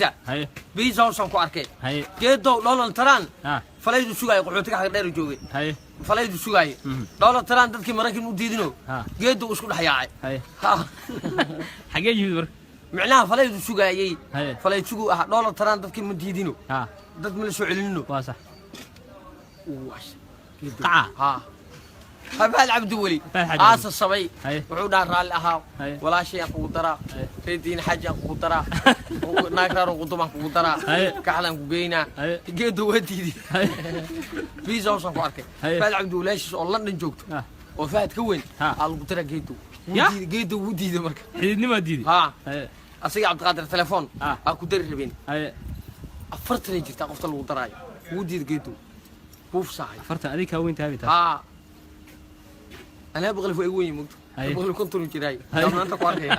Walaashiisa Biisa hoosaan ku arkay. Geedow Donald Trump falaydu sugaaya, qaxootiga xagga dheer joogay. Falaydu sugaaya. Donald Trump dadkii Maraykan u diidino. Geedow isku dhex yaacay. Ha. Xagee yimid marka? Micnaha falaydu sugaayey. Falayd sugu ah, Donald Trump dadkii ma diidino. Dad ma la soo celinino. Waa sax. Geedow. Qaca. Ha, Faad Cabdiweli. Faad Xaaji. Aasa sabay. Wuxuu dhaha, "Raalli ahaa. Walaashay aan kugu daraa. Reediin xaaji aan kugu daraa, naag raaro qudubaan kugu daraa. Kaxlaan ku geynaa." Geedo waa diiday. Biisa hoosaan ku arkay. Faad Cabdi walaashiis oo London joogto oo Fahad ka weyn aa lagu daraa Geedo. Wuu diiday Geedo, wuu diiday marka. Xididnimaa diiday. Ha. Asiga Cabdiqaadir telefoon aa ku dari rabeen. 40 ay jirtaa qofta lagu daraayo, wuu diiday Geedo, wuu fasaxay. 40 adiga kaa weyn tahay taas. Ha, anaa 100 waa igu weyn mogto. 150 jiraay. Maanta ku arkaya.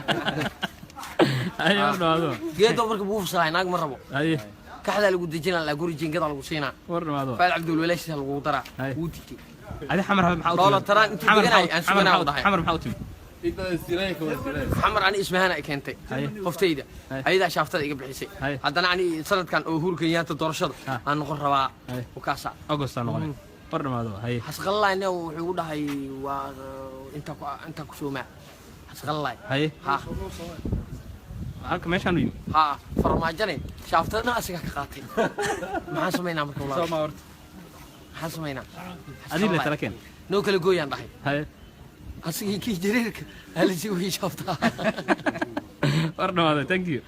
Haye, war dhamaado. Geedo marka buu fasaxay, naag ma rabo. Kaxdaa lagu dejinaa laa, guri jiingadaa lagu siinaa. War dhamaado. Faad Cabdul walaashiisa lagu daraa. Wuu diiday. Adi Xamar maxaa u Donald timid? Trump intuu Xamar deganaayo aan Xamar suganaa u dhahay. Xamar maxaa u timid? Xamar ani Ismahana ay keentay. Qoftayda ayadaa shaaftada iga bixisay. Haddana ani sanadkan oo Uhuru Kenyatta doorashada aan noqon rabaa. Wakaasa. August aan noqonay. War dhamaado, haye. Xasqallaayna wuxuu igu dhahay, waa intaa ku intaa ku soomaa xasqallaay. Ha. Halka meeshaan u yimid. Ha, Farmaajane shaaftada dhan asigaa ka qaatay. Maxaan samaynaa marka, walaal? Soo ma horta. Maxaan samaynaa? Adiga la tala keen. Noo kala gooyaan dhahay. Asigii kii jareerka alisi wii shaaftaa. War dhamaado, thank you.